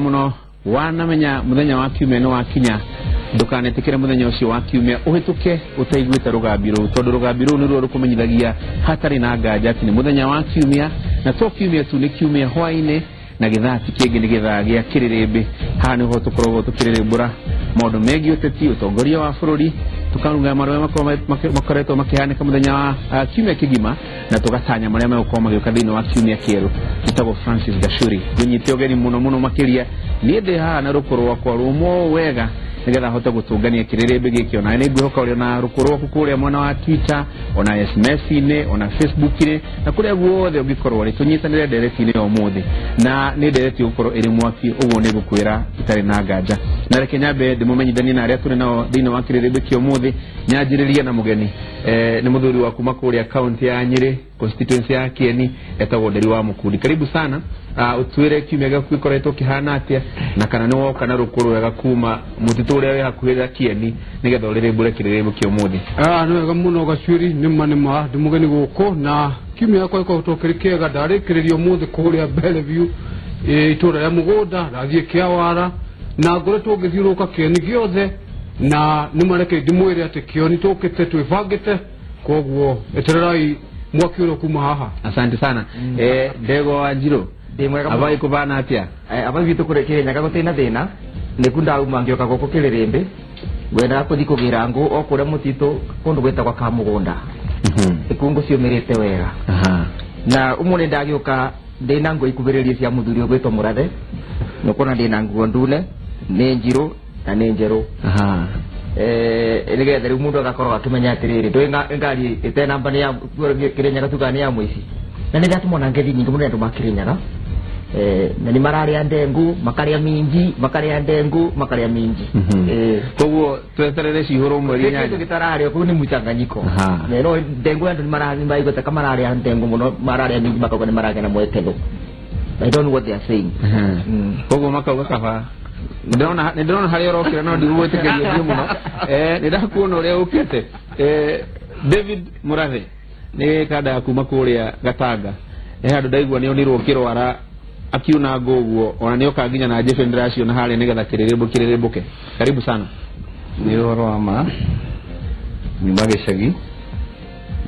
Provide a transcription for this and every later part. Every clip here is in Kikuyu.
Mũno wanamenya mũthenya wa kiumia nĩ wakinya. Ndũkanetĩkĩre mũthenya ũcio wa kiumia ũhĩtũke ũtaiguĩte rũgambi rũu, tondũ rũgambi rũu nĩruo rũkũmenyithagia hatarĩ na nganja atĩ nĩ mũthenya wa kiumia, na to kiumia tu, nĩ kiumia hwaĩ-inĩ na gĩthaa ti kĩngĩ, nĩ gĩthaa gĩa kĩrĩrĩmbĩ. Haha nĩho tũkoragwo tũkĩrĩrĩmbũra maũndũ megiĩ ũteti, ũtongoria wa bũrũri, tukaruga marĩa makoretwo makĩhanĩka mũthenya wa kiumia kĩgima, na tũgatanya marĩa megũkorwo magĩũka thĩinĩ wa kiumia kĩerũ. Njĩtagwo Francis Gachuri, ngũnyite ũgeni mũno mũno makĩria. Niĩ ndĩ haha na rũkũ rwakwa rũmũ wega nĩgetha hote gũtũngania kĩrĩrĩmbĩ gĩkĩ. Ona nĩ ngwĩhoka ũrĩ na rũkũ rwaku kũrĩa mwena wa Twitter, ona SMS-inĩ, ona Facebook-inĩ, na kũrĩa guothe ũngĩkorwo rĩ, tũnyitanĩre ndereti-inĩ ya ũmũthĩ, na nĩ ndereti ũgũkorwo ĩrĩ mwaki ũguo nĩ ngũkwĩra itarĩ na nganja. Na reke nyambe ndĩmũmenyithanie na arĩa tũrĩ nao thĩinĩ wa kĩrĩrĩmbĩ kĩa ũmũthĩ. Nyanjĩrĩrie na mũgeni, nĩ mũthuri wa kuma kũrĩa kaunti ya Nyĩrĩ, constituency ya Kieni, etagwo Nderi wa Mũkundi. Karibu sana. Ũtwĩre kiumia gĩaku gĩkoretwo kĩhana atĩa, na kana nĩ woka na rũkũ rwega kuma mũtitũ ũrĩa wĩ hakuhĩ na Kieni nĩgetha ũrĩrĩmbũre kĩrĩrĩmbũ kĩa ũmũthĩ. Nĩ wega mũno Gacuĩri, nĩ ma ndĩ mũgeni gũkũ, na kiumia gĩakwa gĩkoretwo kĩrĩ kĩega. Ndarĩkĩrĩria ũmũthĩ kũrĩa Bellevue, itũũra rĩa mũgũnda, ndathiĩ Kĩawara na ngoretwo ngĩthiũrũrũka Kĩeni gĩothe, na nĩ mareke ndĩmwĩre atĩ Kĩoni tũkĩte twĩbangĩte, koguo etererai mwaki ũrĩa kuma haha. Asante sana. Ndego wa Njirũ. Ndĩ mwega mũno. Abai kũbana atĩa? Abai gwitũ kũrĩ Kĩrĩnyaga gũtirĩ na thĩna. Nĩku ndauma ngĩũka gũkũ kĩrĩrĩmbĩ, ngwendaga kũthiĩ kũgĩra ngũ o kũrĩa mũtitũ kũndũ gwĩtagwo Kamũgũnda. Ĩku ngũ ciũmĩrĩte wega. Na ũmũthĩ ndagĩũka ndĩna nguo ikuhĩrĩrie cia mũthuri ũgwĩtwo Mũrathe. Nĩũkuona ndĩna nguo ndune, nĩ njirũ na nĩ njerũ. Nĩgetha rĩu mũndũ agakorwo akĩmenya atĩrĩrĩ, ndũĩ ngari ĩte namba nĩ ya Kĩrĩnyaga, tugaga nĩ ya mũici. Na nĩ ndatũmwo na ngethi nyingĩ mũno nĩ andũ ma Kĩrĩnyaga. Na nĩ mararĩa ndengu, makarĩa minji, makarĩa ndengu, makarĩa minji. Koguo tweterere cihũrwo mweri Kĩndũ 8. gĩtararĩo kũu nĩ mũchanganyiko. No ndengu andũ nĩ maraigua ta mararĩa ndengu mũno, mararĩa minji, makauga nĩ maragĩa na mweketho. I don't know what they are saying. Koguo makauga kaba. Nĩ ndĩrona harĩa ũrokĩra, no ndigũgwĩtĩkĩria ũthiĩ mũno. Nĩ ndakuona ũrĩa ũkĩte. David Mũrathe nĩ kanda ya kuma kũrĩa Gatanga. Handũ ndaigua nĩ onirwo kĩrwara akiuna ngũ ũguo, ona nĩ oka nginya na njebe ndĩraciona harĩa nĩgetha kĩrĩrĩmbũ kĩrĩrĩmbũke. Karibu sana. Nĩ ũhoro wa ma, nyuma gĩcagi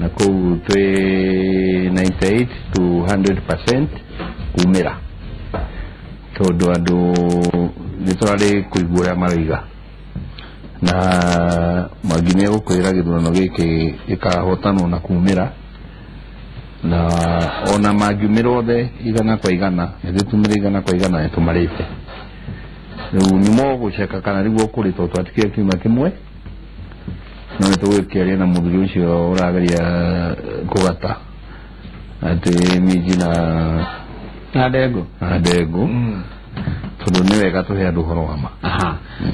na kũu twĩ 98 to 100% kumĩra, tondũ andũ nĩ tũrarĩ kũigua ũrĩa maroiga, na Mwangi nĩ egũkwĩra gĩthurano gĩkĩ gĩkahotanwo na kumĩra, na ona mangiumĩra othe 100%, nĩ tũtumĩre 100%, nĩ tũmarĩte. Rĩu nĩ mogũceka kana nĩguo kũrĩ, tondũ twatigire kiumia kĩmwe, no nĩ tũgũkĩaria na mũthuri ũcio ũrageria kũgata atĩ minji na na ndengũ, na ndengũ, tondũ nĩ wega tũhe andũ ũhoro wa ma.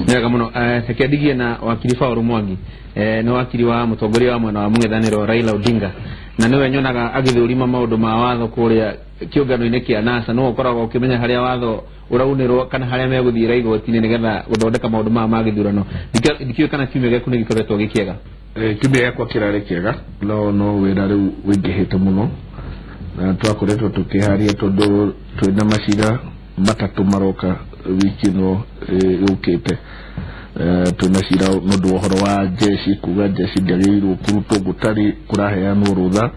Nĩ wega mũno. Reke ndigie na wakiri Paul Mwangi. Nĩ wakiri wa mũtongoria wa mwena wa mũng'ethanĩro Raila Odinga, na nĩwe nyonaga agĩthũrima maũndũ ma watho kũrĩa kĩũngano-inĩ kĩa NASA. Nĩwe ũkoragwo ũkĩmenya harĩa watho ũraunĩrwo kana harĩa megũthiĩra igoti-inĩ nĩgetha gũthondeka maũndũ maya ma gĩthurano. Ndikĩũĩ kana kiumia gĩaku nĩ gĩkoretwo gĩ kĩega. Kiumia gĩakwa kĩrarĩ kĩega, no wĩra rĩu wĩingĩhĩte mũno, na twakoretwo tũkĩharia tondũ twĩna macira matatũ maroka wiki ĩno yũkĩte. Twĩna cira nĩ ũndũ wa ũhoro wa jeshi, kuga jeshi ndĩagĩrĩirwo kũrutwo gũtarĩ kũraheanwo rũtha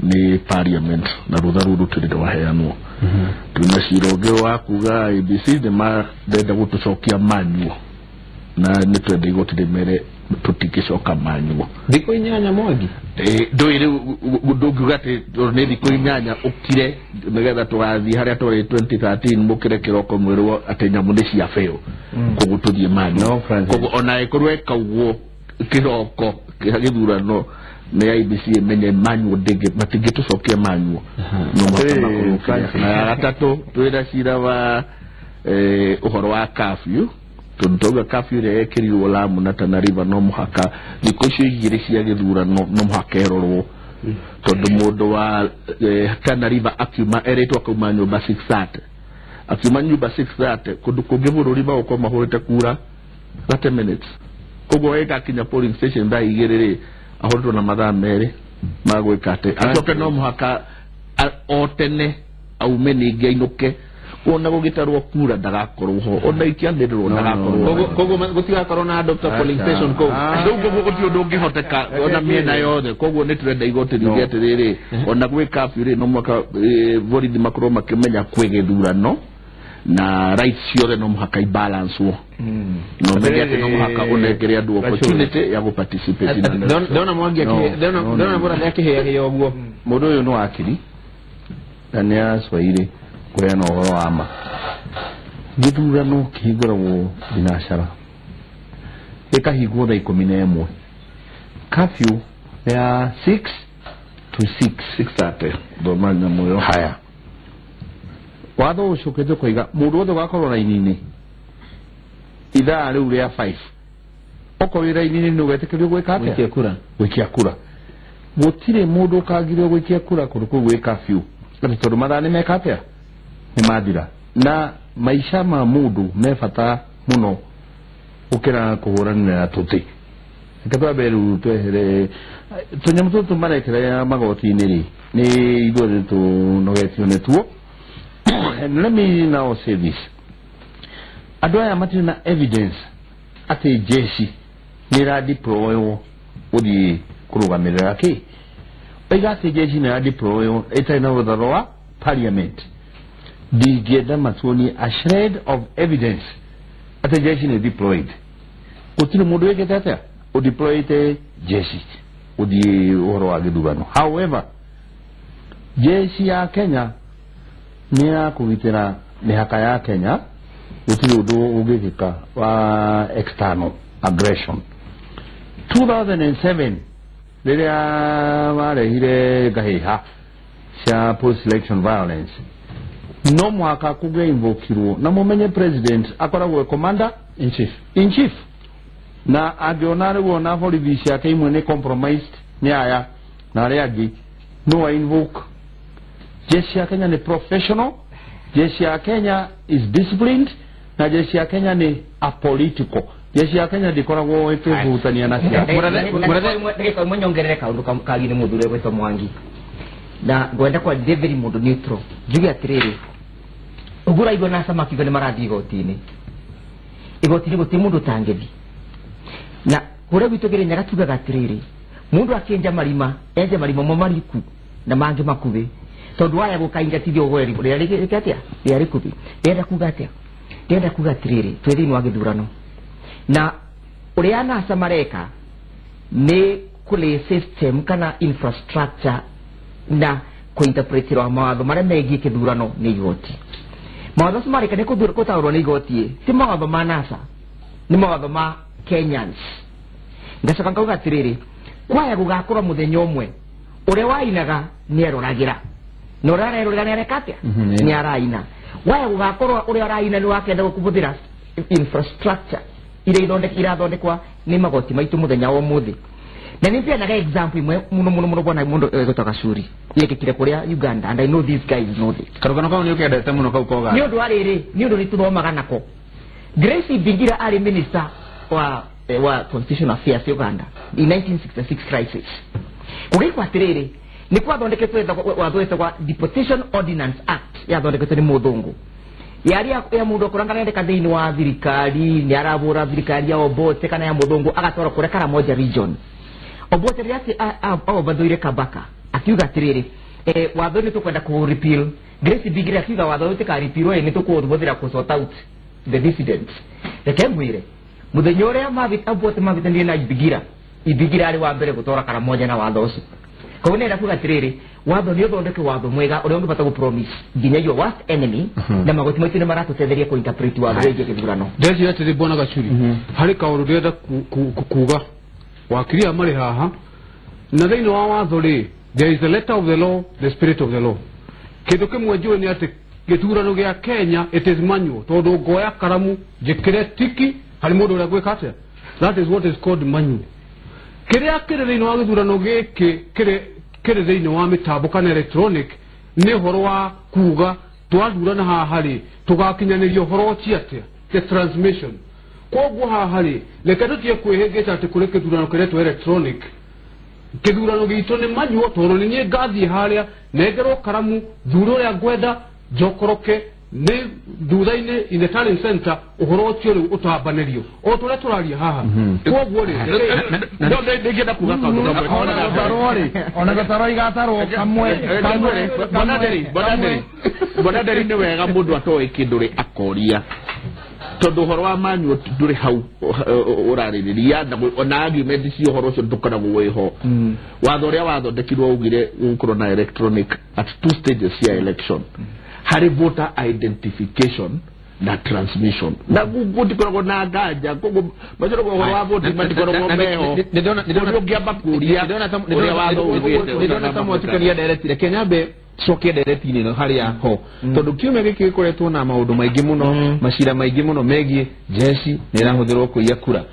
nĩ parliament, na rũtha rũu rũtirĩ rwaheanwo. Twĩna cira ũngĩ wa kuga IEBC nĩ marenda gũtũcokia manual, na nĩ twenda igoti rĩmere tũtingĩcoka manual. Thikũ 8, Mwangi. Ndũĩ rĩu ndũngiuga atĩ tondũ nĩ thikũ 8 ũkire nĩgetha tũgathiĩ harĩa twarĩ 2013, mũkĩre kĩroko mwĩrwo atĩ nyamũ nĩ cia fail, koguo tũthiĩ manual. No, Francis. Koguo ona ĩkorwo ĩkaugwo kĩroko kĩa gĩthurano nĩ IEBC ĩmenye manual matingĩtũcokia manual, no mũhaka makorwo kĩrĩa. Na ya gatatũ twĩna cira wa ũhoro wa curfew, tondũ twauga curfew ĩrĩa yekĩrirwo Lamu na Tana River no mũhaka thikũ icio 2 cia gĩthurano no mũhaka ĩrorwo, tondũ mũndũ wa Tana River akiuma erĩtwo akauma nyũmba 6:30, akiuma nyũmba 6:30 kũndũ kũngĩ bũrũri magũkorwo mahũrĩte kura 30 minutes, koguo ĩgakinya polling station thaa 2 rĩ, ahũrĩtwo na mathaa 2 ma gwĩka atĩ acoke no mũhaka o tene aume ningĩ ainũke. Ona gũgĩtarwo kura ndagakorwo ho, ona ikĩanĩrĩrwo ndagakorwo ho. Koguo gũtigakorwo na andũ ta polling station kũu. Rĩu koguo gũtirĩ ũndũ ũngĩhoteka ona mĩena yothe. Koguo nĩ tũrenda igoti riuge atĩrĩrĩ, ona gwĩ curfew rĩ, no mũhaka borithi makorwo makĩmenya kwĩ gĩthurano na rights ciothe no mũhaka ibalancwo. No menye atĩ no mũhaka ũnengere andũ opportunity ya gũ-participate in an election. Ndona Mwangi ndona Mũrathe akĩhĩahĩa ũguo. Mũndũ ũyũ nĩ wakiri na nĩ Aswahili kũheana ũhoro wa ma. Gĩthurano kĩhingũragwo thinacara, gĩkahingwo thaa 11. Curfew nĩ ya 6 to 6. 6:30 thoma nyamũ ĩyo. Haya, watho ũcokete kũiga mũndũ wothe ũgakorwo raini-inĩ ithaa rĩu rĩa 5, okorwo wĩ raini-inĩ nĩ ũgetĩkĩrio gwĩka atĩa? Gũikia kura. Gũikia kura. Gũtirĩ mũndũ ũkagirio gũikia kura kũndũ kũu gwĩ curfew, atĩ tondũ mathaa nĩ meka atĩa? Nĩ mathira. Na maica ma mũndũ me bata mũno gũkĩra kũhũranĩra tũtĩ. Reke twambe rĩu twehere tũnyamũ tũtũ marekera magoti-inĩ rĩ, nĩ ithuothe nĩ tũnogetio nĩtuo. And let me now say this. Andũ aya matirĩ na evidence atĩ jeshi nĩ ĩradeploywo gũthiĩ kũrũgamĩrĩra kĩ. Oiga atĩ jeshi nĩ ĩradeploywo ĩtarĩ na rũtha rwa parliament. Ndingĩenda matuonie a shred of evidence atĩ jeshi nĩ deployed. Gũtirĩ mũndũ wĩkĩte atĩa ũdeployĩte jeshi gũthiĩ ũhoro wa gĩthurano. However, jeshi ya Kenya nĩ ya kũgitĩra mĩhaka ya Kenya, gũtirĩ ũndũ ũngĩkĩka wa external aggression. 2007 rĩrĩa marehire ngahĩha cia post election violence, no mũhaka kũngĩa invokirwo na mũmenye president akoragwo commander in chief. In chief. Na angĩona rĩu ona borithi ciake imwe nĩ compromised nĩ aya na arĩa angĩ, no a invoke. Jeshi ya Kenya ni professional, jeshi ya Kenya is disciplined, na jeshi ya Kenya ni apolitical. Jeshi ya Kenya ndĩkoragwo ĩkĩhutania na siasa. Ndagĩka ĩmwe nyongerere kaũndũ kagi nĩ mũthuri ũgwĩtwo Mwangi. Na ngwenda kwa David mũndũ neutral. Njuge atĩrĩrĩ, ũguo ũraigua na makiuga nĩ marathiĩ igoti-inĩ. Igoti-inĩ gũtirĩ mũndũ ũtangĩthiĩ. Na kũrĩa gwitũ Kĩrĩnyaga tugaga atĩrĩrĩ, mũndũ akĩenja marima, enje marima mo mariku na mangĩ makuhĩ. Tondũ waya gũkaingatithia ũguo rĩrĩa rĩkĩte atĩa? Rĩrĩa rĩkuhĩ. Ndĩrenda kuga atĩa? Ndĩrenda kuga atĩrĩrĩ, twĩ thĩinĩ wa gĩthurano. Na ũrĩa NASA mareka nĩ kũlay system kana infrastructure na kũinterpretirwo mawatho marĩa megiĩ kĩthurano nĩ igoti. Mawatho acio mareka nĩ gũtaũrwo nĩ igoti, ti mawatho ma NASA, nĩ mawatho ma Kenyans. Ngacoka ngauga atĩrĩrĩ, kwaya gũgakorwo mũthenya ũmwe ũrĩa wainaga nĩ eroragĩra, na ũrĩa arerorera nĩ areka atĩa? Nĩ araina. Waya gũgakorwo ũrĩa araina nĩ wakenda gũkũbũthĩra infrastructure iria irathondekwa nĩ magoti maitũ mũthenya wa ũmũthĩ. Na nĩ mpeanaga example imwe mũno mũno mũno bwana mũndũ gwĩtwo Gacuri yekĩkire kũrĩa Uganda, and I know these guys know this. Karũgano kau nĩ ũkendete mũno kau koga. Nĩ ũndũ wa rĩrĩ, nĩ ũndũ nĩ tũthomaga nako. Grace Bingira arĩ minister wa Constitutional Affairs Uganda in 1966 crisis. Kũgĩkwo atĩrĩrĩ, nĩ kwathondeketwo watho wĩtagwo Deportation Ordinance Act, yathondeketwo nĩ mũthũngũ. Yarĩ ya mũndũ akoranga nĩandĩka thĩinĩ wa thirikari, nĩ arabũra thirikari ya Obote kana ya mũthũngũ agatwarwo kũrĩa Karamoja region. Obote rĩrĩa aobathoire Kabaka akiuga atĩrĩrĩ, watho nĩ tũkwenda kũ repeal. Grace Bingira akiuga watho ũyũ tũka repeal nĩ tũkũhũthĩra kũ sort out the dissidents. Reke ngwĩre, mũthenya ũrĩa Obote mavĩtanire na Ibingira, Ibingira arĩ wa mbere gũtwara Karamoja na watho ũcio. Koguo nĩenda kuga atĩrĩrĩ, watho nĩ ũthondeke watho mwega ũrĩa ũngĩbata gũ promise nginya your worst enemy, na magoti maitũ nĩ maratũtetheria kũ interpret watho wĩgiĩ gĩthurano. Ndĩreciria atĩrĩ bwana Gacuri, harĩ kaũndũ ndĩrenda kuga wakiri aya marĩ haha, na thĩinĩ wa watho rĩ, there is the letter of the law, the spirit of the law. Kĩndũ kĩmwe njũĩ nĩ atĩ gĩthurano gĩa Kenya it is manual, tondũ ngoya karamu njĩkĩre tiki harĩ mũndũ ũrĩa ngwĩka atĩa. That is what is called manual. Kĩrĩa kĩrĩ thĩinĩ wa gĩthurano gĩkĩ kĩrĩ thĩinĩ wa mĩtambo kana electronic nĩ ũhoro wa kuga twathurana haha rĩ tũgakinyanĩria ũhoro ũcio atĩa, the transmission. Koguo haha rĩ reke tũtige kwĩhĩngĩca atĩ kũrĩ kĩthurano kĩretwo electronic. Kĩthurano gitũ nĩ manual, tondũ nĩ niĩ ngathiĩ harĩa nengerwo karamu thure ũrĩa ngwenda njokoroke Nĩ thutha-inĩ in the talent center ũhoro ũcio rĩu ũtambanĩrio o tũrĩa tũraria haha. Koguo rĩ no ndingĩenda kuga kaũndũ kamwe. Ona gatarwo rĩ, ona gatarwo igatarwo kamwe kamwe. Bwana Nderi, nĩ wega mũndũ atoĩ kĩndũ rĩ akoria, tondũ ũhoro wa manual ndũrĩ hau ũrarĩrĩria, na ona argument cia ũhoro ũcio ndũkoragwo wĩho. Watho ũrĩa wathondekirwo augire gũkorwo na electronic at two stages cia election, harĩ voter identification na transmission, na gũtikoragwo na nganja. Koguo macoragwo ũhoro wa voti matikoragwo meho. Ũrĩa ũngĩamba kũria ũrĩa watho ugĩte. Ndĩrona ta mwatukania ndereti. Reke nyambe coke ndereti-inĩ ĩno harĩa ho, tondũ kiumia gĩkĩ gĩkoretwo na maũndũ maingĩ mũno, macira maingĩ mũno megiĩ jeshi nĩ ĩrahũthĩrwo kũiya kura.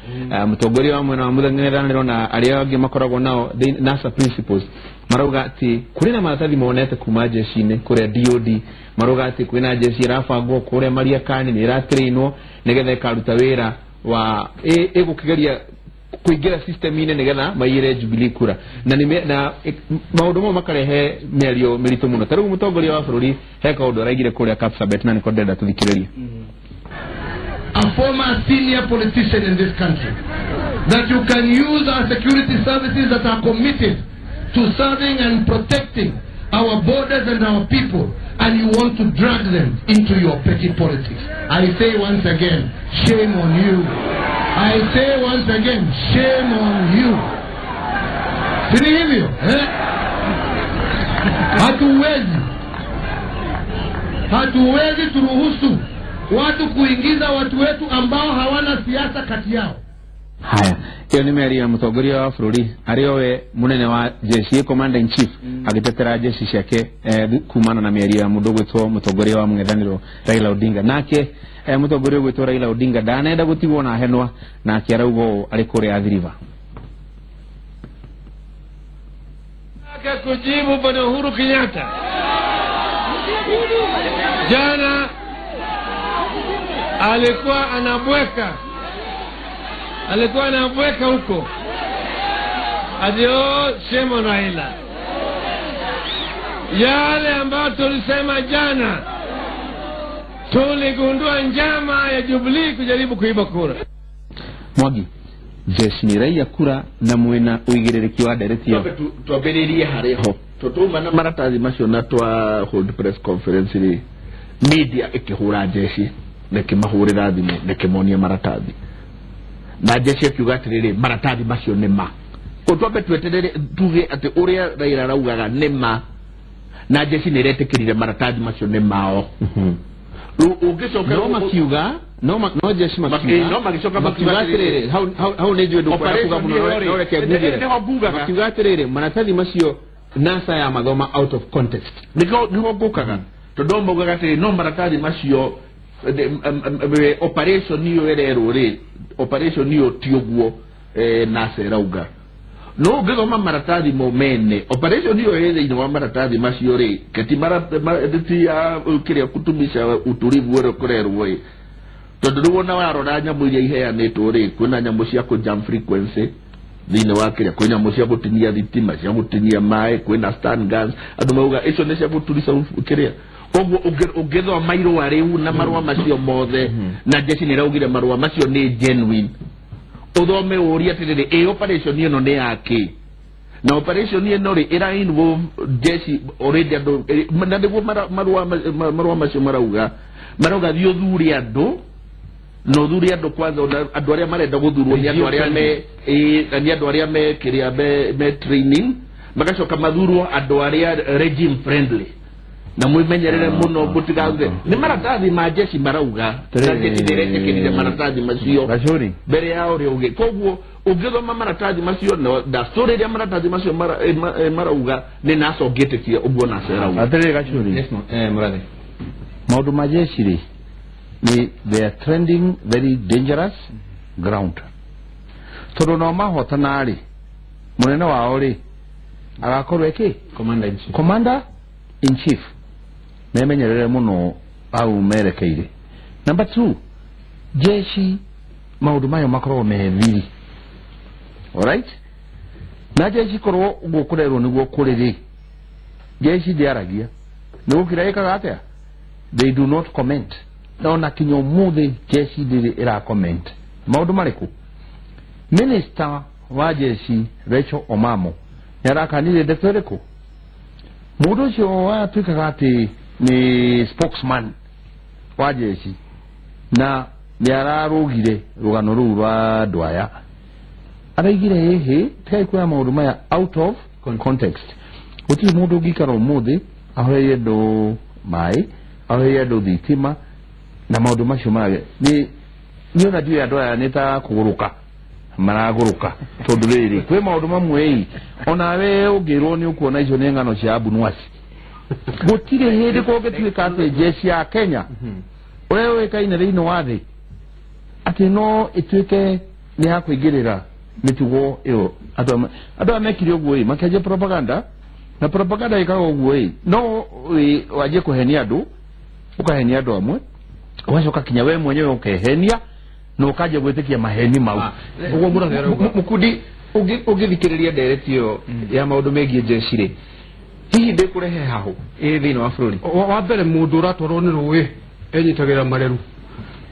Mũtongoria wa mwena wa mũng'ethanĩro na arĩa angĩ makoragwo nao NASA principles marauga atĩ kũrĩ na maratathi monete kuma jeshi-inĩ kũrĩa DOD, marauga atĩ kwĩna jeshi ĩrabangwo kũrĩa Mariakani, nĩ ĩratrainwo nĩgetha ĩkaruta wĩra wa ĩgũkĩgeria kuingira system-inĩ nĩgetha maiyĩre Jubilee kura, na na maũndũ mau makarehe mĩario mĩritũ mũno. Ta rĩu mũtongoria wa bũrũri he kaũndũ araigire kũrĩa Kapsabet, na nĩko ndĩrenda tũthikĩrĩrie. A former senior politician in this country, that you can use our security services that are committed to serving and protecting our borders and our people, and you want to drag them into your petty politics. I say once again, shame on you. I say once again, shame on you. Si hivyo, eh? Hatuwezi turuhusu watu kuingiza watu wetu ambao hawana siasa kati yao. Haya, ĩyo nĩ mĩario ya mũtongoria wa bũrũri arĩ we mũnene wa jeshi, commander in chief, agĩtetera jeshi ciake kumana na mĩario ya mũndũ ũgwĩtwo mũtongoria wa mũng'ethanĩro Raila Odinga. Nake mũtongoria ũgwĩtwo Raila Odinga ndanenda gũtigwo na henwa, nake arauga ũũ arĩ kũrĩa Athi River. Kujibu Bwana Uhuru Kenyatta jana alikuwa anabweka huko adio shame on Raila. Yale ambayo tulisema jana, tuligundua njama ya Jubilee kujaribu kuiba kura. Mwangi, jeshi nĩ ĩraiya kura na mwĩna ũigĩrĩrĩki wa ndereti ĩyo. Twambĩrĩrie harĩ ho tũtuma na maratathi macio na twa hold press conference rĩ, media ĩkĩhũra jeshi na ĩkĩmahũrĩra thimũ na ĩkĩmonia maratathi, na jeshi ĩkiuga atĩrĩrĩ, maratathi macio nĩ ma. Twambe tweterere tuge atĩ ũrĩa Raila araugaga nĩ ma, na jeshi nĩ ĩretĩkĩrire maratathi macio nĩ mao. Rĩu ũngĩcoka no makiuga no jeshi makiuga no magĩcoka makiuga atĩrĩrĩ, hau nĩ njũĩ ndũkwenda kuga mũno, no reke ngugĩre. Makiuga atĩrĩrĩ, maratathi macio NASA ya mathoma out of context. Nĩho ngũkaga, tondũ maugaga atĩrĩrĩ, no maratathi macio operation ĩyo ĩrerwo rĩ, operation ĩyo ti ũguo NASA ĩrauga. No ũngĩthoma maratathi mo mene, operation ĩyo ĩ thĩinĩ wa maratathi macio rĩ, ti ya kĩrĩa kutumisha utulivu ũrĩa kũrerwo ĩ, tondũ rĩu ona warora nyamũ iria iheanĩtwo rĩ, kwĩna nyamũ cia kũ jam frequency thĩinĩ wa kĩrĩa, kwĩ nyamũ cia gũtinia thitima, cia gũtinia maĩ, kwĩna stun guns, andũ mauga icio nĩ cia gũturisa kĩrĩa. Koguo ũngĩthoma irũa rĩu na marũa macio mothe, na jeshi nĩ ĩraugire marũa macio nĩ genuine, ũthome ũrie atĩrĩrĩ, ĩ operation ĩno nĩ yakĩ? Na operation ĩno rĩ ĩra involve jeshi already andũ, na nĩguo marũa macio marauga thiĩ ũthure andũ, na ũthure andũ kwanza, andũ arĩa marenda gũthurwo nĩ andũ arĩa me nĩ andũ arĩa me kĩrĩa me training, magacoka mathurwo andũ arĩa regime friendly, na mwimenyerere mũno mũtigathure. Nĩ maratathi ma jeshi marauga, na jeshi nĩ ĩretĩkĩrire maratathi macio mbere ya ũrĩa ũngĩ. Koguo ũngĩthoma maratathi macio na story ĩrĩa maratathi macio marauga nĩ NASA ũngĩtĩkia ũguo NASA ĩrauga. Atĩrĩrĩ Gachuri, Yes, mũrathi. Maũndũ ma jeshi rĩ, ni they are trending very dangerous ground, tondũ no mahotana rĩ, mũnene wao rĩ agakorwo ĩkĩ commander in chief. Commander in chief. Memenyerere mũno au merekeire. Number 2, jeshi maũndũ mayo makoragwo me thiri. Alright? Na jeshi korwo ũguo kũrerwo nĩguo kũrĩ rĩ, jeshi ndĩaragia, nĩ gũkira ĩkaga atĩa? They do not comment. Na kinya umuthi jeshi ndiri ira comment. Maundu mariku? Minister wa jeshi Rachel Omamo nĩarakanire ndeto ĩrĩkũ? Mũndũ ũcio watuĩkaga atĩ nĩ spokesman wa jeshi na nĩararũgire rũgano rũu rwa andũ aya, araigire hĩhĩ tigai kuoya maũndũ maya out of context. Gũtirĩ mũndũ ũngĩikara ũmũthĩ ahoreire andũ maĩ, ahoreire andũ thitima na maũndũ macio mage nĩ niĩ ona ndiũĩ andũ aya nĩ ta kũgũrũka maragũrũka tondũ rĩrĩ kwĩ maũndũ mamwe ĩ onawe ũngĩrwo nĩ ũkuona icio nĩ ng'ano cia Abunuwasi. Gũtirĩ hĩndĩ kũngĩtuĩka atĩ jeshi ya Kenya ũrĩa ũĩkaine thĩinĩ wa thĩ atĩ no ĩtuĩke nĩ ya kũingĩrĩra mĩtugo ĩyo. Andũ aya mekire ũguo ĩ makĩanjia propaganda, na propaganda ĩkaga ũguo ĩ no wanjie kũhenia andũ, ũkahenia andũ amwe, ũgacoka kinya we mwenyewe ũkehenia na ũkanjia gwĩtĩkia maheni mau. Ũguo Mũrathe arauga. Mũkundi ũngĩthikĩrĩria ndereti ĩyo ya maũndũ megiĩ jeshi rĩ, hihi ndĩkũrehe hahũ ĩ thĩinĩ wa bũrũri? Wa mbere mũndũ ũratwarwo nĩ rũĩ enyitagĩra mareru,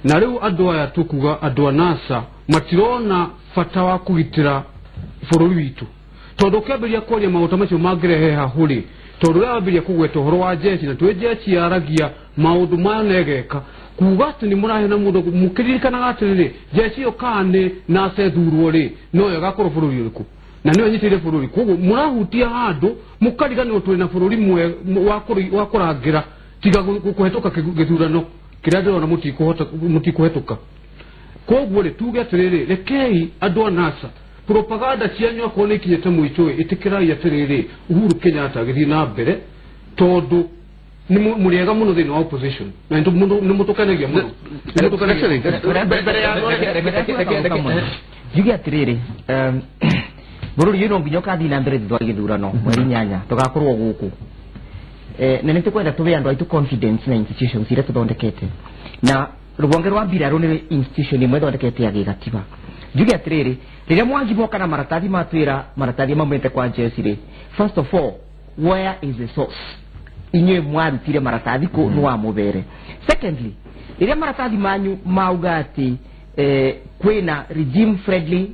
na rĩu andũ aya tũkuga andũ a NASA matirona bata wa kũgitĩra bũrũri witũ, tondũ ũkĩambĩrĩria kwaria maũndũ macio mangĩrehe hahũ rĩ, tondũ ũrĩa wambĩrĩria kũgweta ũhoro wa jeshi na twĩ jeshi yaragia maũndũ maya negeka kuga atĩ nĩ mũrahena mũndũ mũkĩririkanaga atĩrĩrĩ jeshi ĩyo kana nĩ NASA ĩthurwo rĩ noyo ĩgakorwo bũrũri ũrĩkũ na nĩyo ĩnyitĩrĩire bũrũri. Koguo mũrahutia handũ mũkariganĩrwo twĩna bũrũri wa kũrangĩra tiga kũhetũka gĩthurano kĩrĩa ndĩrona mũtikũhetũka. Koguo rĩ tuge atĩrĩrĩ rekei andũ a NASA propaganda cianyu akorwo nĩ ikinyĩte mũico ĩ ĩtĩkĩrai atĩrĩrĩ Uhuru Kenyatta agĩthiĩ na mbere tondũ nĩ mũrĩega mũno thĩinĩ wa opposition na nĩ mũtũkenagia mũno. Njuge atĩrĩrĩ bũrũri ũyũ no nginya ũkathiĩ na mbere thutha wa gĩthurano mweri 8 tũgakorwo gũkũ na nĩ tũkwenda tũhe andũ aitũ confidence na institutions iria tũthondekete, na rũhonge rwa mbirarũ nĩ institution ĩmwe ĩthondekete ya gĩgatiba. Njuge atĩrĩrĩ rĩrĩa Mwangi moka na maratathi matwĩra maratathi maumĩte kwa jeshi rĩ, first of all where is the source? Inyuĩ mwarutire maratathi kũ nĩ wa mũbere. Secondly rĩrĩa maratathi manyu mauga atĩ kwĩna regime friendly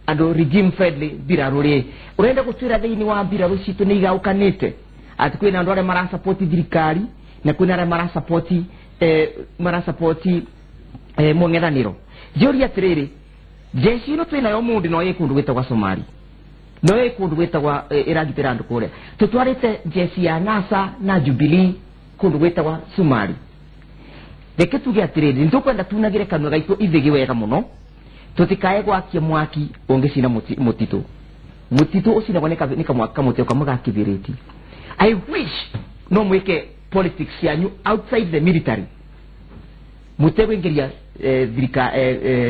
andũ regime friendly mbirarũ rĩ, ũrenda gũtwĩra thĩinĩ wa mbirarũ citũ nĩ igaũkanĩte atĩ kwĩna andũ arĩa marasapoti thirikari na kwĩna arĩa marasapoti mũng'ethanĩro. Njũria atĩrĩrĩ jeshi ĩno twĩnayo mũndũ no ĩ kũndũ gwĩtagwa Somali, no ĩ kũndũ gwĩtagwa ĩragitĩra andũ kũrĩa. Tũtwarĩte jeshi ya NASA na Jubilee kũndũ gwĩtagwa Somali. Reke tuge atĩrĩrĩ nĩtũkwenda tunagĩre kanua gaitũ ithĩgĩ wega mũno tũtikae gwakia mwaki ũngĩcina mũtitũ. Mũtitũ ũcinagwo nĩ kamũtĩ kamwe ga kĩbĩrĩti. I wish no mwĩke politics yanyu outside the military, mũtegũingĩria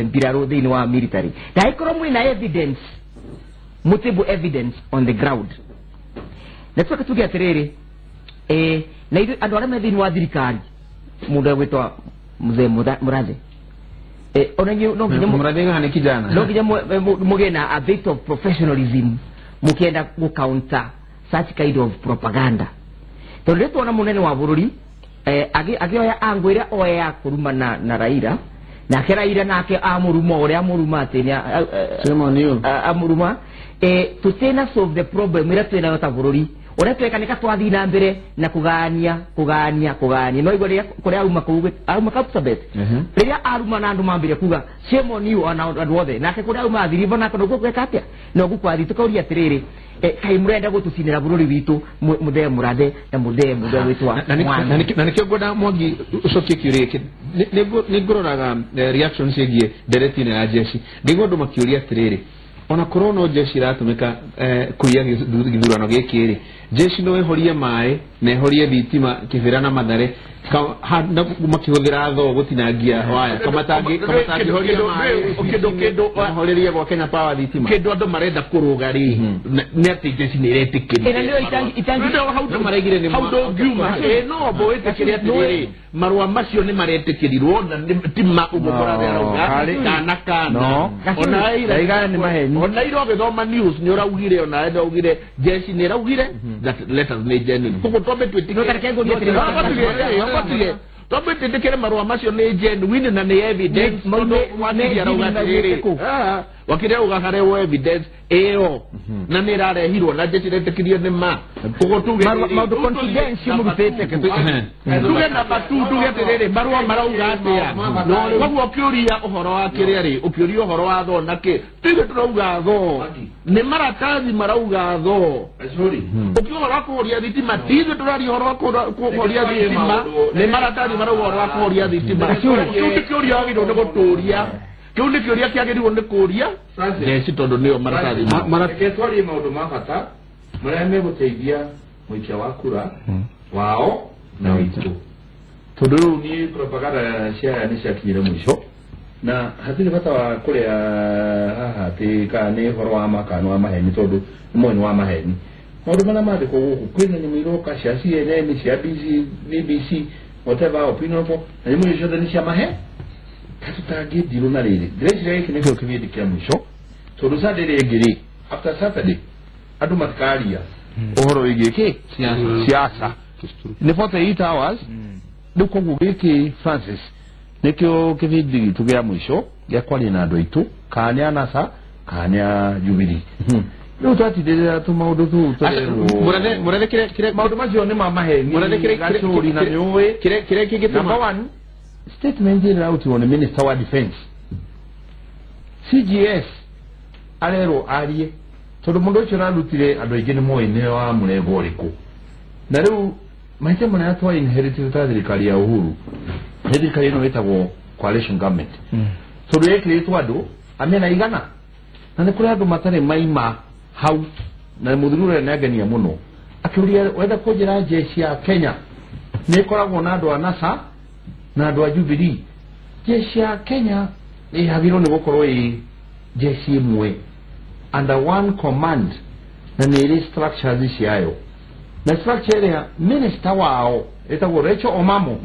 mbirarũ thĩinĩ wa military, na ĩkorwo mwĩna evidence, mũtĩbũ evidence on the ground. Na tũke tuge atĩrĩrĩ na ithuĩ andũ arĩa me thĩinĩ wa thirikari mũndũ egwĩtwo mzee Mũrathe ona inyuĩ no nginya Mũrathe gana kijana no nginya mũgĩe na a bit of professionalism mũkĩenda gũ counter such kind of propaganda, tondũ rĩrĩa tuona mũnene wa bũrũri agĩoya angũ ĩrĩa oya ya kũruma na Raila, nake Raila nake amũruma ũrĩa amũruma atĩ amũruma tũtina solve the problem ĩrĩa twĩnayo ta bũrũri. Ũrĩa tweka nĩ ka twathiĩ na mbere na kũgania kũgania kũgania no igua rĩrĩa kũrĩa auma kũu auma Kapsabet rĩrĩa aruma na andũ mambire kuga shame on you ona andũ othe, nake kũrĩa auma athirivo nake noguo gweka atĩa noguo kwathiĩ. Tũkauria atĩrĩrĩ kaĩ mũrenda gũtũcinĩra bũrũri witũ mũthee Mũrathe na mũthee mũthee witũ na nĩkĩo ngwenda Mwangi ũcokie kĩũria gĩkĩ. Nĩ ngũroraga reactions ciĩgiĩ ndereti ĩno ya jeshi, ngaigua andũ makĩũria atĩrĩrĩ ona korwo no jeshi ĩratũmĩka kũiya gĩthurano gĩkĩ rĩ, jeshi no ĩhorie maĩ na ĩhorie thitima Kĩbĩra na Mathare makĩhũthĩra thoo gũtinangia waya kamatangĩhoria maĩ mahorerie gwa Kenya Power thitima. Kĩndũ andũ marenda kũrũga rĩ nĩ atĩ jeshi nĩ ĩretĩkĩria hau ndũngiuma no mbo wĩtĩkĩre atĩrĩrĩ marũa macio nĩ maretĩkĩrirwo na ti ma ũguo Mũrathe arauga kana kana ona Raila nĩ maheni. Ona iro githoma news ni uraugire ona iraugire jeshi ni iraugire that letters ni genuine. Koguo twambe twĩtĩkĩre twambe twĩtĩkĩre marũa macio nĩ genuine na nĩ evidence tondũ wakiri arauga atĩrĩrĩ wakiri arauga harehwo evidence ĩyo na nĩ ĩrarehirwo na jeshi ĩretĩkirie nĩ ma. Koguo tuge maũndũ confidential mũrutĩte tuge namba 2 tuge atĩrĩrĩ marũa marauga atĩa. Koguo ũkĩũria ũhoro wa kĩrĩa rĩ ũkĩũria ũhoro wa thoo na kĩ tuge tũrauga thoo nĩ maratathi marauga thoo. Ũkiuga ũhoro wa kũhoria thitima ti ithuĩ tũraria ũhoro wa kũhoria thitima nĩ maratathi marauga ũhoro wa kũhoria thitima. Kĩu nĩ kĩũria wagĩrĩirwo nĩ gũtũria kĩu nĩ kĩũria kĩagĩrĩirwo nĩ kũria jeshi tondũ nĩo maratathi. Reke twarie maũndũ ma bata marĩa megũteithia mũikia wa kura wao na witũ tondũ rĩu niĩ propaganda cia nĩ ciakinyire mũico na hatirĩ bata wa kũrĩa haha atĩ kana nĩ ũhoro wa ma kana nĩ wa maheni tondũ nĩ moĩ nĩ wa maheni. Maũndũ marĩa mandĩkwo gũkũ kwĩna nyamũ iroka cia CNN cia BBC whatever opinion poll na nyamũ icio ciothe nĩ cia mahe katutangĩndirwo na rĩrĩ ndĩreciria gĩkĩ nĩkĩo kĩbindi kĩa mũico tondũ Sunday rĩngĩ rĩ after Saturday andũ matikaria ũhoro wĩgiĩ kĩ siasa nĩ 48 hours rĩu koguo gĩkĩ Francis nĩkĩo kĩbindi gitũ kĩa mũico gĩa kwaria na andũ aitũ kana nĩ a NASA kana nĩ a Jubilee. Rĩu twatindĩrĩra tũmaũndũ tũu tũrerwo maũndũ macio nĩ ma maheni gacũri na nĩũĩ kĩrĩa kĩngĩtũma number 1 statement ĩrĩa ĩrarutirwo nĩ minister wa defense CGS arerwo arie tondũ mũndũ ũcio ũrarutire andũ aingĩ nĩ moĩ nĩ wa mũrengo ũrĩkũ na rĩu mahĩtia marĩa twa inherited ta thirikari ya Uhuru nĩ thirikari ĩno ĩtagwo coalition government tondũ yekĩrĩtwo andũ a mĩena igana na nĩ kũrĩ andũ matarĩ maima hau na mũthuri ũrĩa nĩangenia mũno akĩũria wenda kũnjĩra jeshi ya Kenya nĩ ĩkoragwo na andũ a NASA na andũ a Jubilee. Jeshi ya Kenya ĩhagĩrwo nĩ gũkorwo ĩ jeshi ĩmwe under one command na nĩ ĩrĩ structures ciayo na structure ĩrĩa minister wao ĩtagwo Rachel Omamo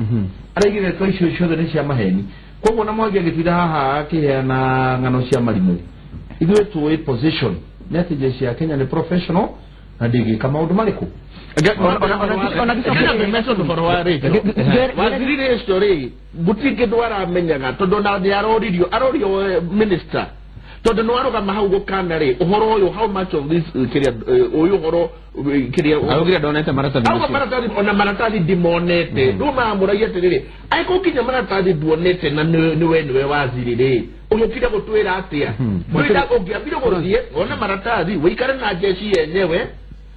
araigire ndeto icio ciothe nĩ cia maheni. Koguo na Mwangi agĩtinda haha akĩheana ng'ano cia marimũ ithuĩ tũĩ position nĩ atĩ jeshi ya Kenya nĩ professional na ndĩngĩka maũndũ marĩkũ. Waziri Rachel rĩ gũtirĩ kĩndũ aramenyaga tondũ ona nĩ aroririo arorio minister tondũ nĩ warũgama hau gũkana rĩ ũhoro ũyũ how much of this kĩrĩa ũyũ ũhoro kĩrĩa araugire ndonete maratathi macio maratathi ona maratathi ndimonete rĩu maramũragia atĩrĩrĩ angĩkorwo nginya maratathi nduonete na nĩwe nĩwe waziri rĩ ũgĩũkire gũtwĩra atĩa ũngĩambire gũthiĩ wone maratathi wĩikare na jeshi yenyewe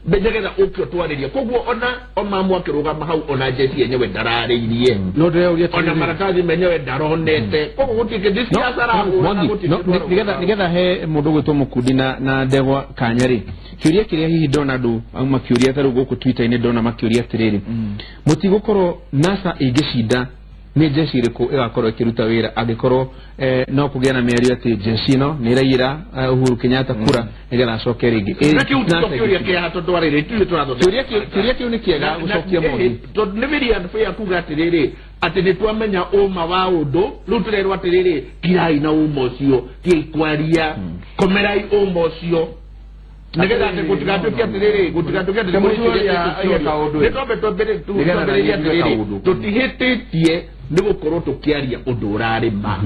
nĩgetha ũke ũtwarĩrie. Koguo ona Omamo akĩrũgama hau ona jeshi yenyewe ndararĩirie ona maratathi menyewe ndaronete koguo gũtirĩ kĩndũ siasa arahũra nĩgetha he mũndũ ũgwĩtwo Mũkundi na Ndegwa kanya rĩ kĩũria kĩrĩa hihi ndona andũ makĩũria ta rĩu gũkũ Twitter-inĩ ndona makĩũria atĩrĩrĩ mũtigũkorwo NASA ĩngĩcinda nĩ jeshi ĩrĩkũ ĩgakorwo ĩkĩruta wĩra angĩkorwo no kũgĩa na mĩario atĩ jeshi ĩno nĩ ĩraiyĩra Uhuru Kenyatta kura nĩgetha acoke rĩngĩ. Kĩũria kĩu nĩ kĩega gũcokia Mwangi tondũ nĩ very unfair kuga atĩrĩrĩ atĩ nĩ twamenya ũma wa ũndũ rĩu tũrerwo atĩrĩrĩ kirai na ũma ũcio tigai kwaria komerai ũma ũcio nĩgetha atĩ gũtigatuĩke atĩrĩrĩ gũtigatuĩke atĩrĩrĩ nĩ twambe twambĩrĩrie atĩrĩrĩ tũtihĩtĩtie nĩ gũkorwo tũkĩaria ũndũ ũrarĩ ma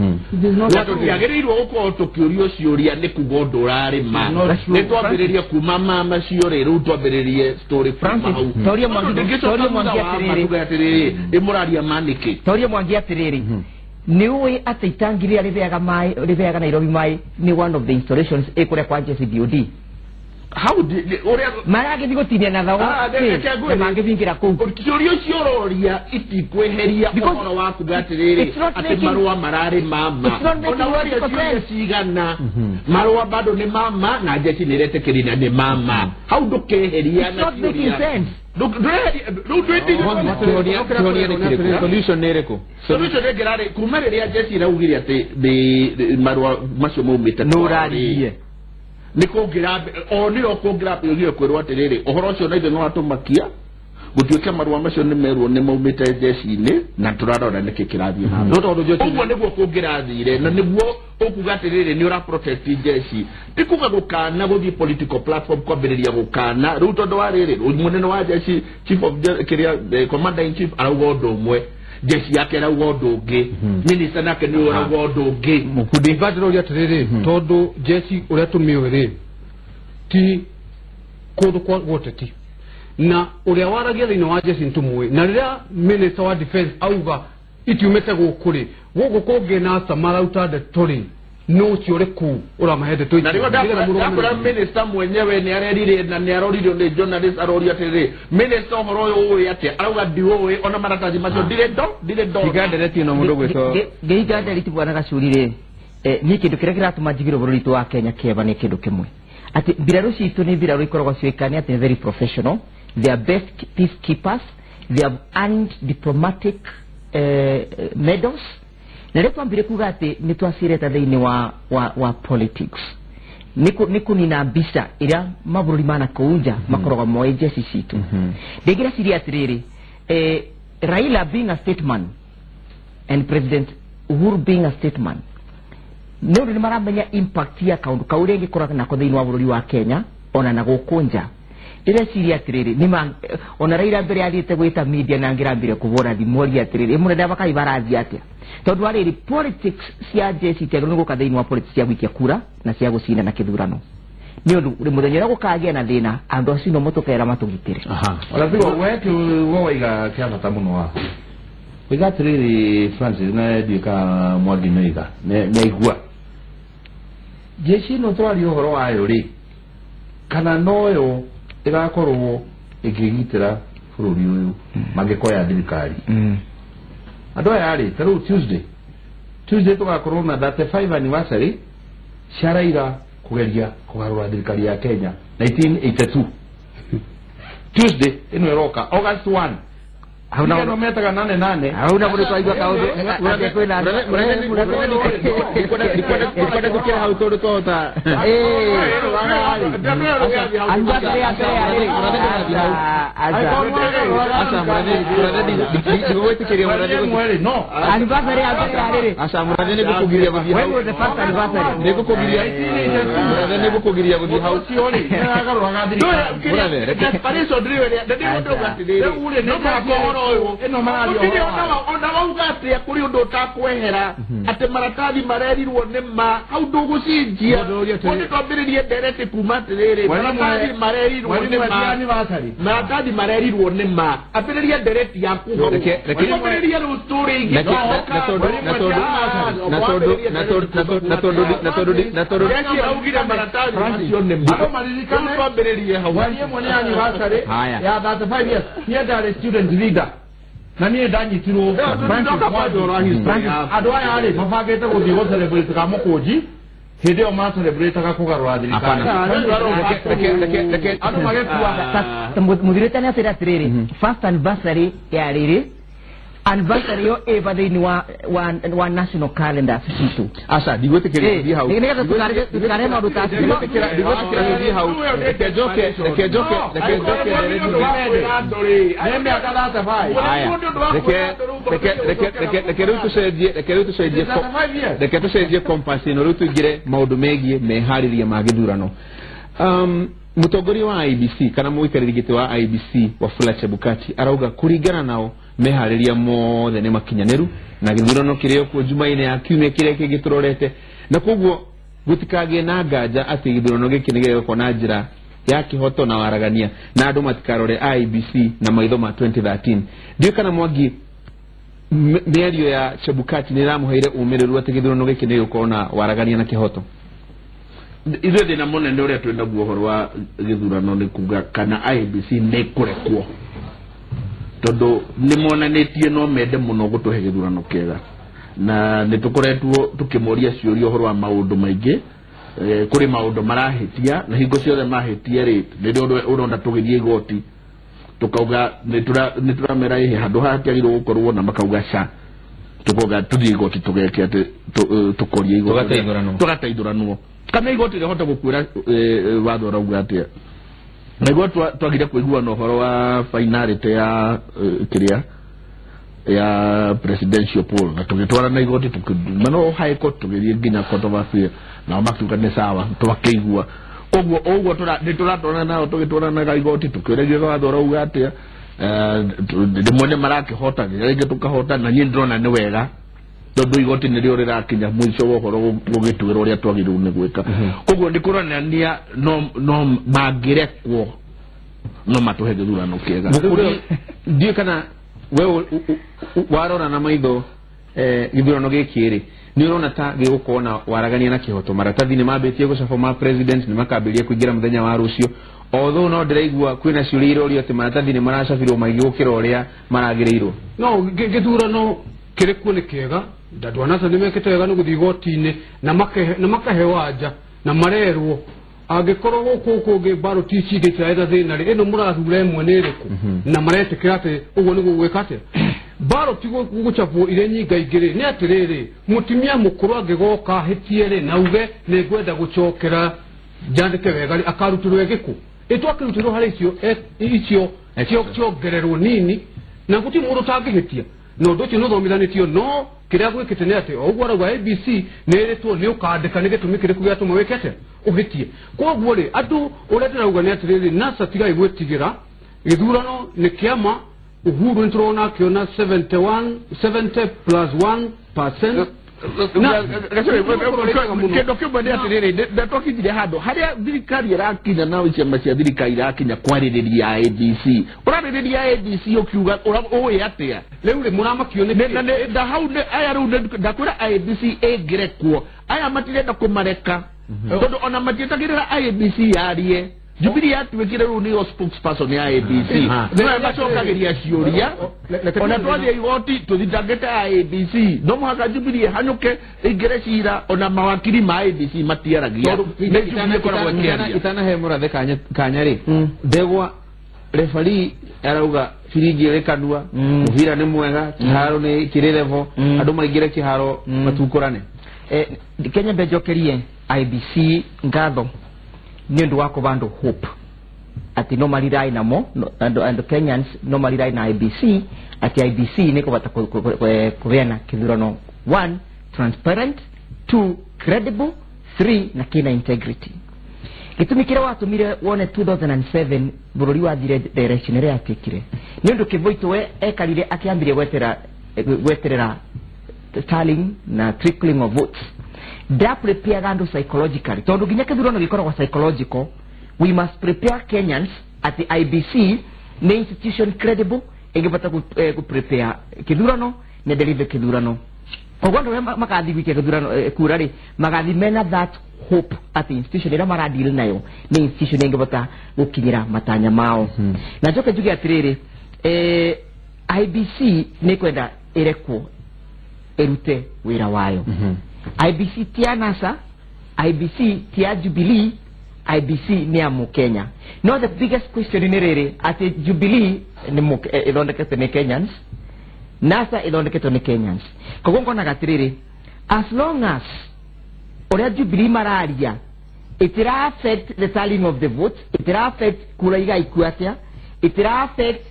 na tũtiagĩrĩirwo gũkorwo tũkĩũrio ciũria nĩ kuga ũndũ ũrarĩ ma nĩ twambĩrĩrie kuma ma macio rĩ rĩu twambĩrĩrie story kuma hau ndĩngĩcoka atĩrĩrĩ ĩmũraria ma nĩkĩ. Tauria Mwangi atĩrĩrĩ nĩ ũĩ atĩ itangi rĩrĩa rĩtheaga maĩ rĩtheaga Nairobi maĩ nĩ one of the installations ĩkũrĩa kwa jeshi DOD. How did ũrĩa maragĩthiĩ gũtinia na thao na mangĩbingĩra kũu kĩũria ũcio ũroria itikweheria ũhoro wa kuga atĩrĩrĩ atĩ marũa mararĩ mama ona waria ciũria cigana marũa bado nĩ mama na jeshi nĩ ĩretĩkĩria nĩ mama hau ndũkeheria na ciũria solution nĩ ĩrĩkũ? Solution ĩngĩrarĩ kuma rĩrĩa jeshi ĩraugire atĩ marũa macio maumĩte nĩ ũraririe nĩ kũngĩra o nĩo kũngĩra kwĩrwo atĩrĩrĩ ũhoro ũcio na ithuĩ nĩ watũmakia Gũtuĩke marũa macio nĩ merwo nĩ maumĩte jeshi-inĩ na tũrarora nĩkĩ kĩrathiĩ na mbere. Ũguo nĩguo kũngĩrathire na nĩguo ũkuga atĩrĩrĩ nĩ ũra protest jeshi. Ti kuga gũkana gũthiĩ political platform kwambĩrĩria gũkana rĩu tondũ wa rĩrĩ mũnene wa jeshi chief of kĩrĩa commander in chief arauga ũndũ ũmwe, jeshi yake arauga ũndũ ũngĩ, minister nake nĩ arauga ũndũ ũngĩ. Mũkundi ndĩroria atĩrĩrĩ tondũ jeshi ũrĩa tũmĩũĩ rĩ ti kũndũ kwa gũteti na ũrĩa waragia thĩinĩ wa jeshi nĩtũmũĩ, na rĩrĩa minister wa defense auga itiumĩte gũkũ rĩ, gũkũ kũngĩ na marauta ndeto rĩ no ũcio ũrĩ kũu ũramahe ndeto icio. Na rĩo ndakora minister mwenyewe nĩ arerire na nĩ aroririo nĩ journalist arorio atĩrĩrĩ minister ũhoro ũyũ ũĩ atĩa, arauga ndiũĩ ona maratathi macio ndirĩ ndo. Tiga ndereti ĩno mũndũ gwĩtwo ngĩhinga ndereti bwana Gacuri rĩ, niĩ kĩndũ kĩrĩa kĩratũma njigĩrwo bũrũri witũ wa Kenya kĩeva nĩ kĩndũ kĩmwe, atĩ mbirarũ citũ nĩ mbirarũ ikoragwo ciũĩkaine atĩ nĩ very professional, they are best peacekeepers, they have earned diplomatic medals. Na rĩrĩa twambire kuga atĩ nĩ twacireta thĩinĩ wa politics nĩ kũnina mbica ĩrĩa mabũrũri ma nakũu nja makoragwo moĩ jeshi citũ. Ndĩngĩreciria atĩrĩrĩ, Raila being a statesman and President Uhuru being a statesman, nĩ ũndũ nĩ maramenya impact ya kaũndũ kau rĩngĩ koragwo nako thĩinĩ wa bũrũri wa Kenya ona na gũkũ nja. Ndĩreciria atĩrĩrĩ nĩ ona Raila mbere athiĩte gwĩta media na ngĩrambire kũbũra thimũ oria atĩrĩrĩ mũnene bakai barathiĩ atĩa, tondũ arĩrĩ politics cia jeshi itiagĩrĩirwo nĩ gũka thĩinĩ wa politics cia gũikia kura na cia gũcinda na kĩthurano, nĩ ũndũ mũthenya ũrĩa gũkagĩa na thĩna andũ acio no mũtũkera matũgitĩre. Ona tigo we we waiga kĩa bata mũno wa waiga atĩrĩrĩ Francis, na ndiũĩ kana Mwangi nĩoiga nĩaigua jeshi ĩno tũraria ũhoro wayo rĩ, kana noyo ĩgakorwo ĩkĩgitĩra bũrũri ũyũ mangĩkoya thirikari. Andũ aya rĩ, ta rĩu Tuesday tũgakorwo na 35 anniversary cia Raila kũgeria kũgarũra thirikari ya Kenya 1982. Tuesday ĩno ĩroka August 1. Hauna no metaga 88 hauna mũndũ twaigua kaũndũ atĩ kwĩna ndikwenda gũkĩra hau tondũ twahota ona wauga atĩa kũrĩ ũndũ ũtakwehera atĩ maratathi marerirwo nĩ ma hau ndũgũcinjia ũndũ twambĩrĩrie ndereti kuma atĩrĩrĩ maratathi marerirwo nĩ ma maratathi marerirwo nĩ ma ambĩrĩria ndereti yaku hau ambĩrĩria rĩu story ingĩ na tondũ augire maratathi macio nĩ ma rĩu twambĩrĩrie hau ĩmwe nĩ anniversary ya 35 years. Niĩ ndarĩ student leader na niĩ ndanyitirwo andũ aya rĩ mabangĩte gũthiĩ gũ celebrate ka mũkũnji hĩndĩ ĩyo ma celebrate-aga kũgarũra thirikari andũ magĩkua. Mũthirĩte nĩ atĩrĩ atĩrĩrĩ first anniversary ya rĩrĩ anniversary yo ĩba thĩinĩ wa national calendar citũ. Aca ndigwĩtĩkĩria gũthiĩ hau nĩgetha tũtikarĩe maũndũ ta acio. Ndigwĩtĩkĩria gũthiĩ hau, reke njoke nĩ mĩaka 35. Reke rĩu tũcenjie reke tũcenjie compass ĩno rĩu tũingĩre maũndũ megiĩ meharĩria ma gĩthurano. Mũtongoria wa IEBC kana mũikarĩri gĩtĩ wa IEBC Wafula Chebukati arauga kũringana nao meharĩria mothe nĩ makinyanĩru na gĩthurano kĩrĩa kuo Jumaine ya kiumia kĩrĩa kĩngĩ tũrorete, na koguo gũtikagĩe na nganja atĩ gĩthurano gĩkĩ nĩ gĩgũkorwo na njĩra ya kĩhoto na waragania na andũ matikarore IEBC na maitho ma 2013. Ndiũĩ kana Mwangi mĩario ya Chebukati nĩ ĩramũheire ũmĩrĩru atĩ gĩthurano gĩkĩ nĩ gĩgũkorwo na waragania na kĩhoto? Ithuĩ thĩna mũnene ũrĩa twĩnaguo ũhoro wa gĩthurano nĩ kuga kana IEBC nĩ kũrekwo, tondũ nĩ monanĩtie no mende mũno gũtũhe gĩthurano kĩega na nĩ tũkoretwo tũkĩmoria ciũria ũhoro wa maũndũ maingĩ. Kũrĩ maũndũ marahĩtia na hingo ciothe mahĩtia rĩ nĩrĩo ũrona tũgĩthiĩ igoti tũkauga nĩ tũramera ĩhĩ handũ haha hatiagĩrĩirwo gũkorwo na makauga ca tũkauga tũthiĩ igoti tũgeke atĩ tũkorie igoti tũgateithũranwo kana igoti rĩhota gũkwĩra watho ũrauga atĩa. Naiguo twagire kũiguana ũhoro wa finality ya kĩrĩa ya presidential poll na tũgĩtwara na igoti no high court tũgĩthiĩ nginya court of appeal nao makiuga nĩ sawa twakĩigua ũguo ũguo nĩtũratwarana nao tũgĩtwaranaga igoti tũkĩũragia watho ũrauga atĩa rĩmwe nĩ marakĩhota rĩngĩ tũkahota na niĩ ndĩrona nĩ wega tondũ igoti nĩrĩo rĩrakinya mũico wa ũhoro gũgĩtuĩra ũrĩa twagĩrĩirwo nĩ gwĩka. Koguo nĩ kũronania no mangĩrekwo no matũhe gĩthurano kĩega. Ndiũĩ kana we warora na maitho gĩthurano gĩkĩ rĩ nĩ ũrona ta gĩgũkorwo na waragania na kĩhoto? Maratathi nĩ mambĩtie gũcabwo ma president nĩ makambĩrĩria kũingĩra mũthenya wa rũciũ, although no ndĩraigua kwĩna ciũria irorio atĩ maratathi nĩ maracabirwo maingĩ gũkĩra ũrĩa maragĩrĩirwo. No gĩthurano kĩrĩ kuo nĩ kĩega, andũ a NASA nĩ mekĩte wega nĩ gũthiĩ igoti-inĩ na makaheo anja na marerwo angĩkorwo gũkũ kũngĩ ballot ici ingĩ itiraetha thĩna rĩ, ĩno mũrathura ĩmwe nĩ ĩrĩkũ? Na maretĩkĩra atĩ ũguo nĩguo gwĩka atĩa ballot gũcabwo irĩ nyingaingĩ rĩ, nĩ atĩrĩrĩ mũtumia mũkũrũ angĩgoka ahĩtie rĩ na uge nĩ ngwenda gũcokera njandĩke wega rĩ, akarutĩrwo ĩgĩkũ ĩtwakĩrutĩrwo harĩ icio icio ciongererwo nini na gũtirĩ mũndũ ũtangĩhĩtia na ũndũ ũcio nĩ ũthomithanĩtio. No kĩrĩa gwĩkĩte nĩ atĩ o ũguo arauga ABC nĩ ĩrĩtwo nĩ ũkandĩka nĩ gĩtũmi kĩrĩkũ gĩatũma wĩke atĩa ũhĩtie. Koguo rĩ andũ ũrĩa ndĩrauga nĩ atĩrĩrĩ NASA tigai gwĩtigĩra gĩthurano nĩ kĩama. Uhuru nĩ tũrona akĩona 71 70 plus 1%. Kĩndũ kĩmwe nĩ atĩrĩrĩ ndatwakinyire handũ harĩa thirikari ĩrakinya na ciama cia thirikari irakinya kwarĩrĩria ABC ũrarĩrĩria ABC ũkiuga ũĩ atĩa rĩu rĩ mũramakio nĩ na hau aya rĩu ndakwĩra ABC ĩngĩrekwo aya matirenda kũmareka tondũ ona matietagĩrĩra ABC yarie. Jubilee yatuĩkire rĩu nĩyo spokesperson ya ABC nĩwe macokagĩria ciũria ona twathiĩ igoti tũthitangĩte ABC no mũhaka Jubilee ĩhanyũke ĩingĩre cira ona mawakiri ma ABC matiaragia nĩ Jubilee ĩkoragwo ĩkĩaria. Itanahe mũrathe kanya rĩ ndegwa refari arauga biringi ĩrĩ kanua mũbira nĩ mwega kĩharo nĩ kĩrĩ level andũ maingĩre kĩharo matukũrane. Kenya mbenjokerie IBC ngatho nĩ ũndũ wa kũba andũ hope atĩ no marirai namo andũ Kenyans no marirai na IBC atĩ IBC nĩ kũbata kũheana kĩthurano 1 transparent, 2 credible, 3 na kĩna integrity. Gĩtũmi kĩrĩa watũmire wone 2007 bũrũri wathire direction ĩrĩa yatuĩkire nĩ ũndũ Kĩboito we ekarire akĩambirie gweterera tallying na trickling of votes nda prepare andũ psychologically tondũ nginya kĩthurano gĩkoragwo psychological. We must prepare Kenyans at the IBC nĩ institution credible ĩngĩbata kũ prepare kĩthurano na deliver kĩthurano. Koguo andũ arĩa magathiĩ gũikia kĩthurano kura rĩ magathi mena that hope at the institution ĩrĩa maradeal nayo nĩ institution ĩngĩbata gũkinyĩra matanya mao. Na njoke njuge atĩrĩrĩ IBC nĩ kwenda ĩrekwo ĩrute wĩra wayo. IBC ti ya NASA, IBC ti ya Jubilee, IBC nĩ ya Mũkenya. No the biggest question nĩ rĩrĩ atĩ Jubilee nĩ ĩthondeketwo nĩ Kenyans, NASA ĩthondeketwo nĩ Kenyans. Koguo ngonaga atĩrĩrĩ as long as ũrĩa Jubilee mararia itira affect the tallying of the votes, itira affect kura igaikua atĩa, itira affect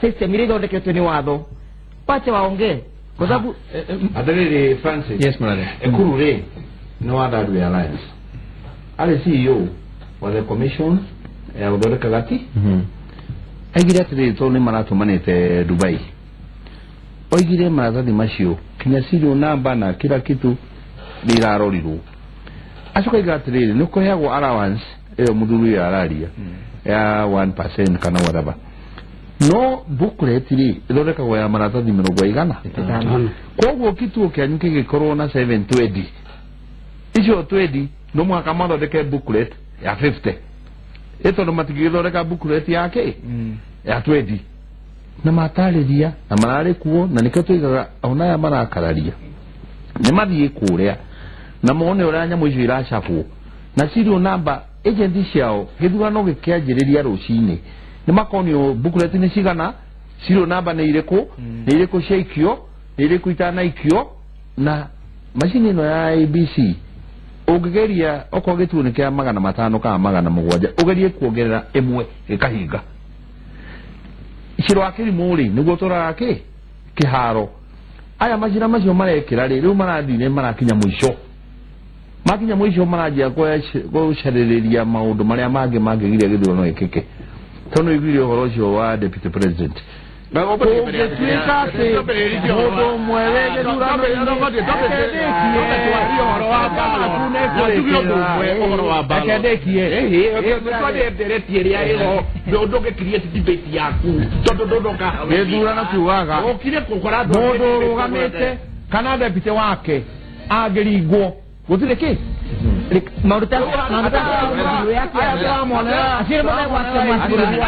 system ĩrĩa ĩthondeketwo nĩ watho, wache waongee. Kwa sababu atĩrĩrĩ Francis. Yes mũrathe. Ekuru rĩ nĩ wa Third Way Alliance, arĩ CEO wa the commission ya gũthondeka gati aigire atĩrĩrĩ tondũ nĩ maratũmanĩte Dubai oigire maratathi macio kinya serial number na kila kitu nĩ irarorirwo. Acoka aiga atĩrĩrĩ nĩ kũheagwo allowance ĩyo mũthuri ũyũ araria ya 1% kana whatever, no booklet rĩ ĩthondekagwo ya maratathi 50 koguo kituo kĩanyu kĩngĩkorwo na 720 icio 20 no mũhaka mathondeke booklet ya 50 ĩ tondũ matingĩgĩthondeka booklet yake ya 20 na matarĩria na mararĩ kuo na nĩkĩo tuigaga ona aya marakararia nĩ mathiĩ kũrĩa na mone ũrĩa nyamũ icio iracabwo na serial number agent ciao gĩthurano gĩkĩanjĩrĩria rũcinĩ nĩ makonio booklet nĩ cigana, serial number nĩ irĩkũ, nĩ irĩkũ ciaikio, nĩ irĩkũ itanaikio na macini ĩno ya ABC Ũngĩgeria okorwo gĩtuo nĩ kĩa 500 kana 700 ũgerie kuongerera ĩmwe gĩkahinga. Cira wa kĩrimũ rĩ nĩguo tũraga kĩ kĩharo. Aya macira macio marekĩra rĩ rĩu marathiĩ nĩ marakinya mũico. Makinya mũico maranjia gũcarĩrĩria maũndũ marĩa mangĩ mangĩgiria gĩthurano gĩkĩke. Tondũ iguire ũhoro ũcio wa deputy president. Kũngĩtuĩka atĩ mũndũ ũmwe wĩ gĩthurano kiugaga mũndũ ũrũgamĩte kana deputy wake angĩringwo gũtirĩ kĩ maũndũ ta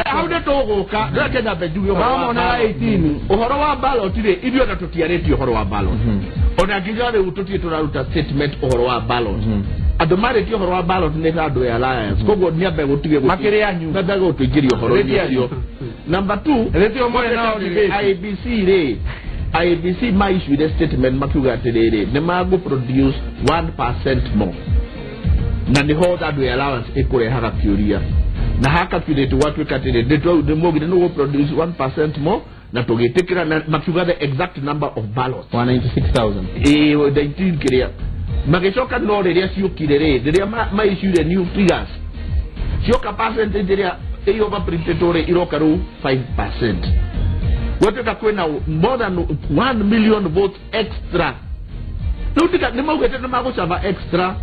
hau nĩ tũgũka ndĩreke nyambe njuge ũhoro wa ballot rĩ ithuĩ ona tũtiarĩtie ũhoro wa ballot ona nginya rĩu tũtirĩ tũraruta statement ũhoro wa ballot andũ marĩtie ũhoro wa ballot nĩ ta andũ ya alliance koguo nĩambe gũtige makĩrĩ anyu nyambe gũtũingĩria ũhoro ũcio. Number 2 IEBC rĩ IEBC maissuire statement makiuga atĩrĩrĩ nĩ magũ produce 1% more na nĩho andũ ya allowance ĩkũrehaga kĩũria na haka calculate gwatuĩka atĩrĩ nĩ maugire nĩ gũ produce 1% more na tũgĩtĩkĩra na makiuga the exact number of ballots 196,000 19 kĩrĩa magĩcoka no rĩrĩa ciũkire rĩ rĩrĩa maissuire new figures cioka percentage ĩrĩa ĩ overprinted rĩ iroka rĩu 5%. Gwatuĩka kwĩna more than 1 million votes extra rĩu tiga nĩ maugĩte nĩ magũcaba extra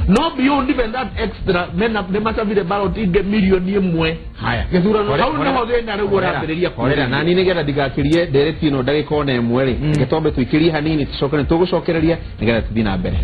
no beyond even that extra mena nĩ macabire ballot ingĩ milioni 1. Haya gĩthurano hau nĩho thĩna rĩu ũrambĩrĩria kũrĩra na niĩ nĩgetha ndigakĩrie ndereti ĩno ndagĩka ona ĩmwe rĩ reke twambe tũikĩrie hanini tũcoke nĩ tũgũcokereria nĩgetha tũthiĩ na mbere.